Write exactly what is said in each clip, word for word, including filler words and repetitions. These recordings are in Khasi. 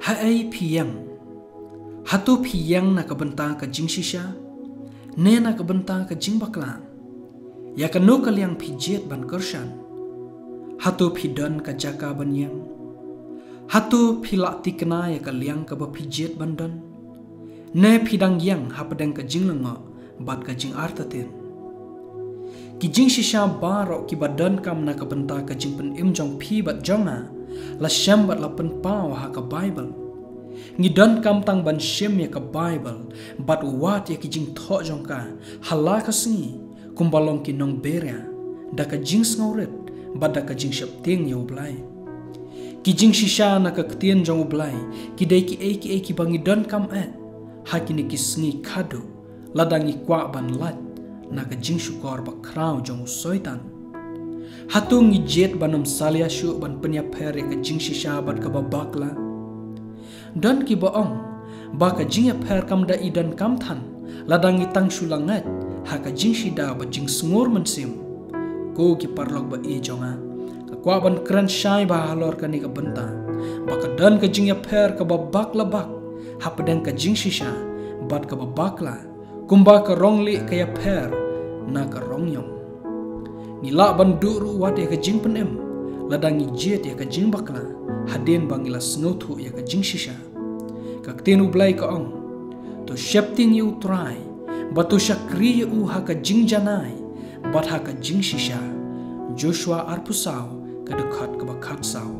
Haei phi ïeng? Hato phi ïeng na ka bynta ka jingshisha, ne na ka bynta ka jingbakla? Ïa kano ka liang phi jied ban kyrshan? Hato phi don ka jaka ban ïeng? Hato phi la thikna ïa ka liang kaba phi jied ban don, ne phi dang ïeng hapdeng ka jinglyngngoh bad ka jingartatien? Ki jingshisha baroh kiba donkam na ka bynta ka jingpynim jong phi bad jong nga la shem bad la pynpaw ha ka Baibl. Ngi donkam tang ban shim ïa ka Baibl bad wad ïa ki jingthoh jong ka ha la ka sngi, kumba long ki nongbiria, da ka jingsngewrit bad da ka jingsheptieng ïa U Blei. Ki jingshisha na ka Ktien jong U Blei ki dei kiei kiei kiba ngi donkam eh ha kine ki sngi khadduh, lada ngi kwah ban lait na ka jingshukor bakhraw jong u Soitan. Hato ngi jied ban ym salia shuh ban pynïapher ïa ka jingshisha bad kaba bakla? Don kiba ong ba ka jingïapher kam da i donkam than lada ngi tang shu la ngeit ha ka jingshida bad jingsngur mynsiem. Ko ki paralok ba-i jong nga, nga kwah ban kren shai bha halor kane ka bynta, ba ka don ka jingïapher kaba bakla bak hapdeng ka jingshisha bad kaba bakla, kumba ka rong lieh ka ïapher na ka rong ïong. Ngi lah ban duh ruh wat ïa ka jingpynim lada ngi jied ïa ka jingbakla hadien ba ngi la sngewthuh ïa ka jingshisha. Ka Ktien U Blei ka ong: To sheptieng ïa U Trai, bad to shakri ïa u ha ka jingjanai bad ha ka jingshisha. Joshua arphew saw, ka dkhot kaba khatsaw.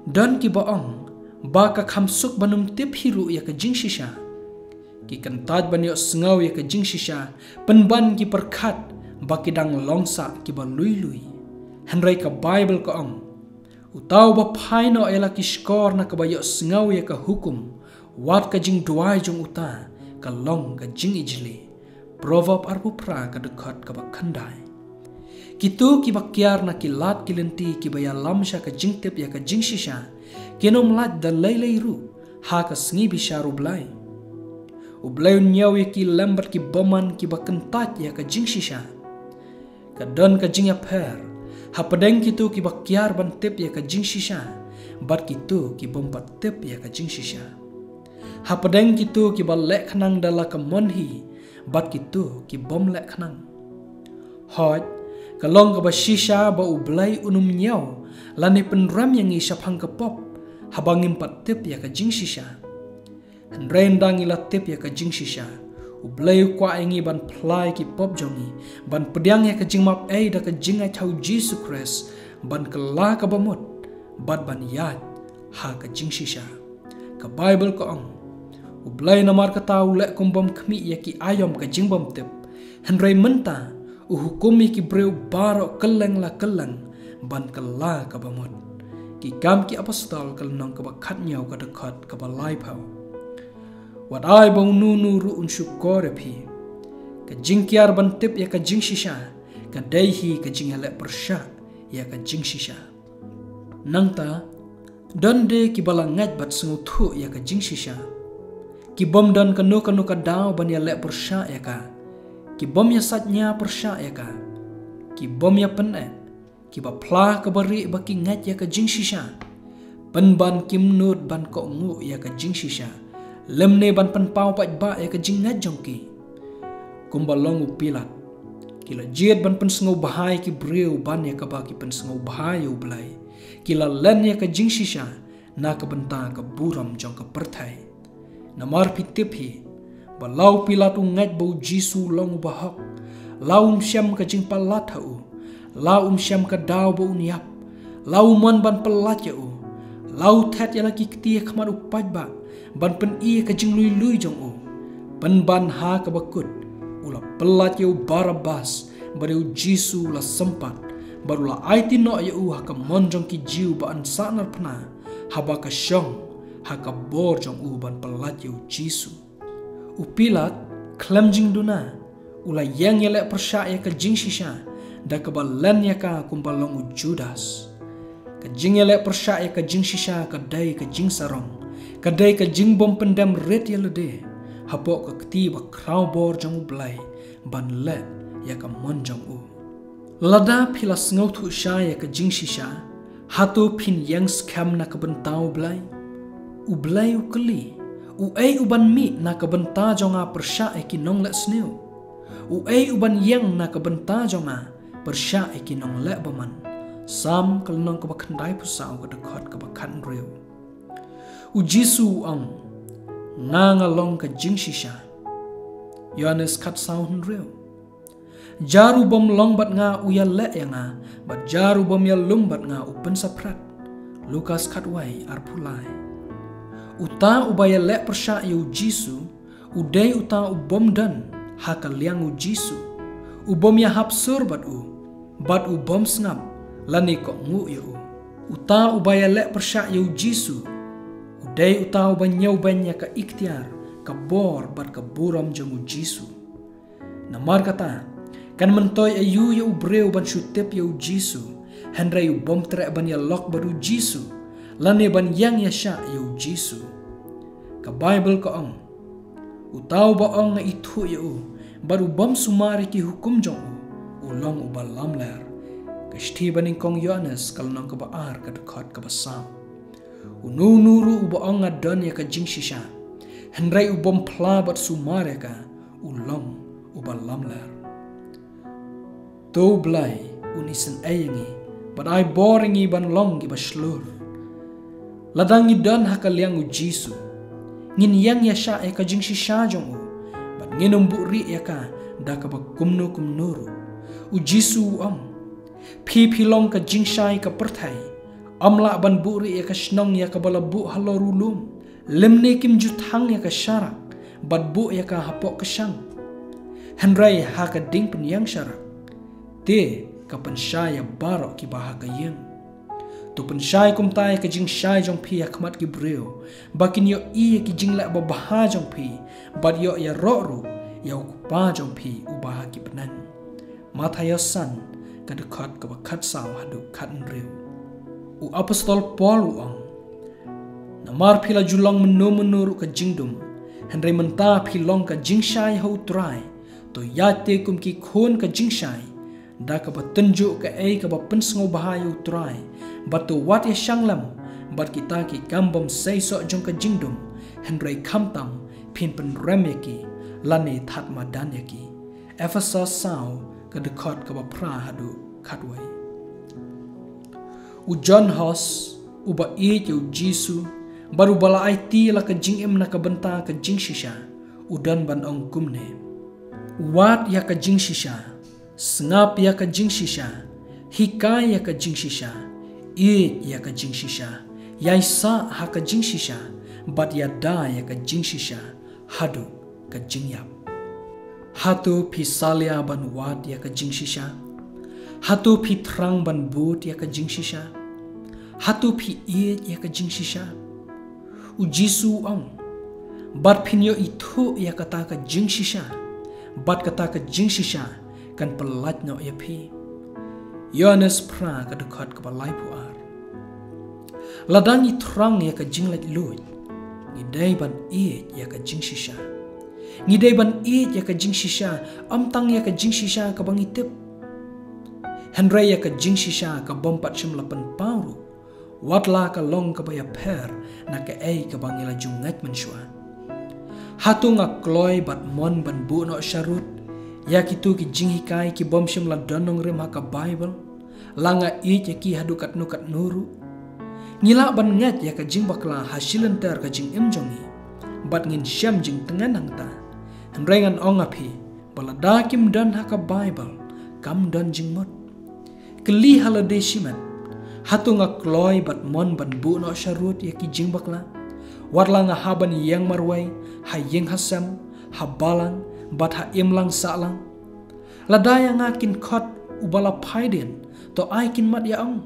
Don kiba ong ba ka kham suk ban ym tip hi ruh ïa ka jingshisha. Ki kyntait ban ïohsngew ïa ka jingshisha, pynban ki pyrkhat ba ki dang long sah kiba lui lui. Hynrei ka Baibl ka ong: Uta uba phai noh ïa la ki shkor na kaba ïohsngew ïa ka hukum, wat ka jingduwai jong uta ka long ka jingijli. Proverb arphew phra, ka dkhot kaba khyndai. Kito kiba kiar na ki lad ki lynti kiba ïalam sha ka jingtip ïa ka jingshisha kin ym lait da lei lei ruh ha ka sngi bishar U Blei. U Blei un ñiew ïa ki lem bad ki bymman kiba kyntait ïa ka jingshisha. Ka don ka jingïapher hapdeng kito kiba kiar ban tip ïa ka jingshisha bad kito ki bym pat tip ïa ka jingshisha, hapdeng kito kiba leh khnang da la ka mon hi bad kito ki bym leh khnang. Hooid, ka long kaba shisha ba U Blei un ym ñiew lane pynrem ïa ngi shaphang ka pop haba ngim pat tip ïa ka jingshisha. Hynrei ynda ngi la tip ïa ka jingshisha, U Blei u kwah ïa ngi ban phla ïa ki pop jong ngi, ban pdiang ïa ka jingmap ei da ka jingngeit ha U Jisu Khrist, ban kylla kaba mut bad ban ïaid ha ka jingshisha. Ka Baibl ka ong: U Blei namar kata u leh kum bym khmih ïa ki aïom ka jingbymtip, hynrei mynta u hukum ïa ki briew baroh kylleng la kylleng ban kylla kaba mut. Ki Kam ki Apostol, ka lynnong kaba khathynñiew, ka dkhot kaba laiphew. Wat ai ba uno uno ruh un shukor ïa phi. Ka jingkiar ban tip ïa ka jingshisha ka dei hi ka jingïaleh pyrshah ïa ka jingshisha. Nangta, don de kiba la ngeit bad sngewthuh ïa ka jingshisha, ki bym don kano kano ka daw ban ïaleh pyrshah ïa ka, ki bym ïasaitñia pyrshah ïa ka, ki bym ïapyneh, kiba phla kaba rieh ba ki ngeit ïa ka jingshisha, pynban kim nud ban kohnguh ïa ka jingshisha, lymne ban pynpaw paidbah ïa ka jingngeit jong ki. Kumba long u Pilat, ki la jied ban pynsngewbha ïa ki briew ban ïa kaba ki pynsngewbha ïa U Blei. Ki la len ïa ka jingshisha na ka bynta ka burom jong ka pyrthei. Namar phi tip hi ba la u Pilat u ngeit ba U Jisu u long uba hok, la um shem ka jingpalat ha u, la um shem ka daw ba un ïap, la u mon ban pyllait ïa u, la u thet ïa la ki kti ha khmat u paidbah ban pyni ïa ka jinglui lui jong u. Pynban ha kaba kut u la pyllait ïa u Barabbas, bad ïa U Jisu u la sympat, bad u la aiti noh ïa u ha ka mon jong ki Jiw ba yn sahnarphna, haba ka shong ha ka bor jong u ban pyllait ïa U Jisu. U Pilat, khlem jingduna, u la ïeng ïaleh pyrshah ïa ka jingshisha da kaba len ïa ka kumba long u Judas. Ka jingïaleh pyrshah ïa ka jingshisha ka dei ka jingsarong, ka dei ka jingbym pyndem rit ïa lade hapoh ka kti bakhraw bor jong U Blei ban leh ïa ka mon jong u. Lada phi la sngewthuh shai ïa ka jingshisha, hato phin ïeng skhem na ka bynta U Blei? U Blei u kylli, uei uban mih na ka bynta jong nga pyrshah ïa ki nongleh sniew? Uei uban ïeng na ka bynta jong nga pyrshah ïa ki nongleh bymman? Salm ka lynnong kaba khyndai phew saw, ka dkhot kaba khathynriew. U Jisu u ong, nga nga long ka jingshisha. Ïoannis khatsaw hynriew. Jar u bym long bad nga u ïaleh ïa nga, bad jar u bym ïalum bad nga u pynsaphriang. Lukas khatwei arphew lai. Uta uba ïaleh pyrshah ïa u Jisu, u dei uta u bym don ha ka liang u Jisu, u bym ïahap sur bad u, bad u bym sngap, lane kohnguh ïa u. Uta uba ïaleh pyrshah ïa u Jisu, u dei uta uba ñiewbeiñ ïa ka iktiar, ka bor bad ka burom jong u Jisu. Namar kata, kan myntoi aïu ïa u briew ban shu tip ïa u Jisu, hynrei u bym treh ban ïalok bad u Jisu, lane ban ïeng ïashah ïa u Jisu? Ka Baibl ka ong, uta uba ong nga ithuh ïa u, bad u bym sumar ïa ki hukum jong u, u long uba lamler. Ka shithi banyngkong Ïoannis ka lynnong kaba ar, ka dkhot kaba saw. Uno uno ruh uba ong nga don ïa ka jingshisha, hynrei u bym phla bad sumar ïa ka, u long uba lamler. To Blei un isynei ïa ngi, bad ai bor ïa ngi ban long kiba shlur. Lada ngi don ha ka liang u Jisu, ngin ïeng ïashah ïa ka jingshisha jong u, bad ngin ym buhrieh ïa ka da kaba kumno kumno ruh. U Jisu u ong, phi phi long ka jingshai ka pyrthei. Ym lah ban buhrieh ïa ka shnong ïa kaba la buh halor u lum, lymne kim ju thang ïa ka sharak bad buh ïa ka hapoh ka shang. Hynrei ha ka ding pynïeng sharak, te ka pynshai ïa baroh kiba ha ka ïing. To pynshai kumta ïa ka jingshai jong phi ha khmat ki briew, ba kin ïohi ïa ki jingleh babha jong phi, bad ïoh ïaroh ruh ïa u Kpa jong phi uba ha ki bneng. Mathaios san, ka dkhot kaba khatsaw haduh khathynriew. U apostol Paul u ong, namar phi la ju long mynno mynno ruh ka jingdum, hynrei mynta phi long ka jingshai ha u Trai, to ïaid te kum ki khun ka jingshai, da kaba tynjuh kaei kaba pynsngewbha ïa u Trai, bad to wat ïashang lem bad kita ki kam bym seisoh jong ka jingdum, hynrei khamtam phin pynrem ïa ki, lane thad madan ïa ki. Ephesos saw, ka dkhot kaba phra haduh khatwei. U John Huss, uba ïeit ïa u Jisu, bad uba la aiti la ka jingim na ka bynta ka jingshisha, u don ban ong kumne: Wad ïa ka jingshisha, sngap ïa ka jingshisha, hikai ïa ka jingshisha, ïeit ïa ka jingshisha, ïaisah ha ka jingshisha, bad ïada ïa ka jingshisha haduh ka jingïap. Hato phi salia ban wad ïa ka jingshisha? Hato phi thrang ban bud ïa ka jingshisha? Hato phi ïeit ïa ka jingshisha? U Jisu u ong, bad phin ïoh ithuh ïa kata ka jingshisha, bad kata ka jingshisha kan pyllait noh ïa phi. Ïoannis phra, ka dkhot kaba laiphew ar. Lada ngi thrang ïa ka jinglaitluid, ngi dei ban ïeit ïa ka jingshisha. Ngi dei ban ïeit ïa ka jingshisha, ym tang ïa ka jingshisha kaba ngi tip, hynrei ïa ka jingshisha ka bym pat shym la pynpaw ruh, wat la ka long kaba ïapher na kaei kaba ngi la ju ngeit mynshuwa. Hato nga kloi bad mon ban buh noh sharud ïa kito ki jinghikai ki bym shym la don nongrim ha ka Baibl, la nga ïeit ïa ki haduh katno katno ruh? Ngi lah ban ngeit ïa ka jingbakla ha shilynter ka jingim jong ngi, bad ngin shem jingtngen hangta. Hynrei ngan ong ha phi, ba lada kim don ha ka Baibl, kam don jingmut. Kylli ha lade shimet, hato nga kloi bad mon ban buh noh sharud ïa ki jingbakla, wat la nga hap ban ïeng marwei ha ïing ha sem, ha balang, bad ha imlang sahlang? Lada ïa nga kin khot uba la phai dien, to ai kin mad ïa ong.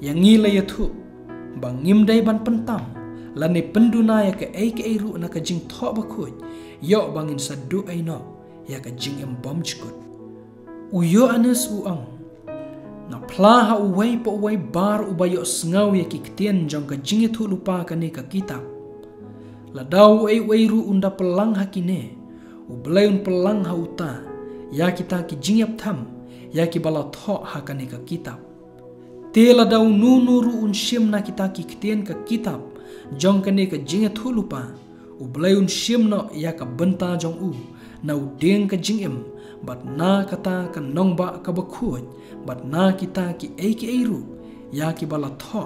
Ïa ngi la ïathuh ba ngim dei ban pyntam lane pynduna ïa kaei kaei ruh na ka jingthoh bakhuid, ïoh ba ngin sa duh ei noh ïa ka jingim bymjukut. U Ïoannis u ong, nga phla ha uwei pa uwei baroh uba ïohsngew ïa ki ktien jong ka jingïathuhlypa kane ka kitab. Lada uei uwei ruh un da pyllang ha kine, U Blei un pyllang ha uta ïa kita ki jingïapthem ïa kiba la thoh ha kane ka kitab. Te lada uno uno ruh un shim na kita ki ktien ka kitab jong kane ka jingïathuhlypa, U Blei un shim noh ïa ka bynta jong u na u dieng ka jingim, bad na kata ka nongbah kaba khuid, bad na kita kiei kiei ruh ïa kiba la thoh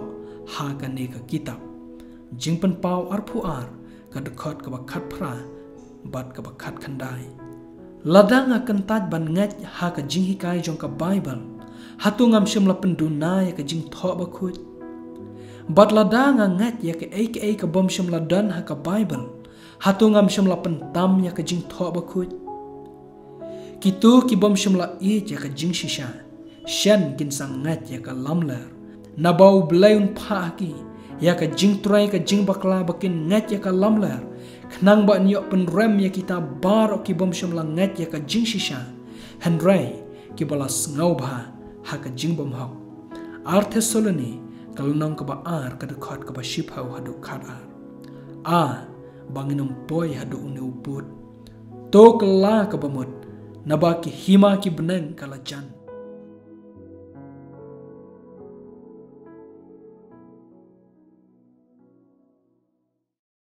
ha kane ka kitab. Jingpynpaw arphew ar, ka dkhot kaba khatphra bad kaba khatkhyndai. Lada nga kyntait ban ngeit ha ka jinghikai jong ka Baibl, hato ngam shym la pynduna ïa ka jingthoh bakhuid? Bad lada nga ngeit ïa kaei kaei ka bym shym la don ha ka Baibl, hato ngam shym la pyntam ïa ka jingthoh bakhuid? Kito ki bym shym la ïeit ïa ka jingshisha, shen kin sa ngeit ïa ka lamler? Naba U Blei un phah ha ki ïa ka jingtrei ka jingbakla ba kin ngeit ïa ka lamler, khnang ba yn ïoh pynrem ïa kita baroh ki bym shym la ngeit ïa ka jingshisha, hynrei kiba la sngewbha ha ka jingbymhok. Ar Thessaloni, ka lynnong kaba ar, ka dkhot kaba shiphew haduh khatar. A, ba ngin ym poi haduh une u bud. To kylla kaba mut, naba ki hima ki bneng ka la jan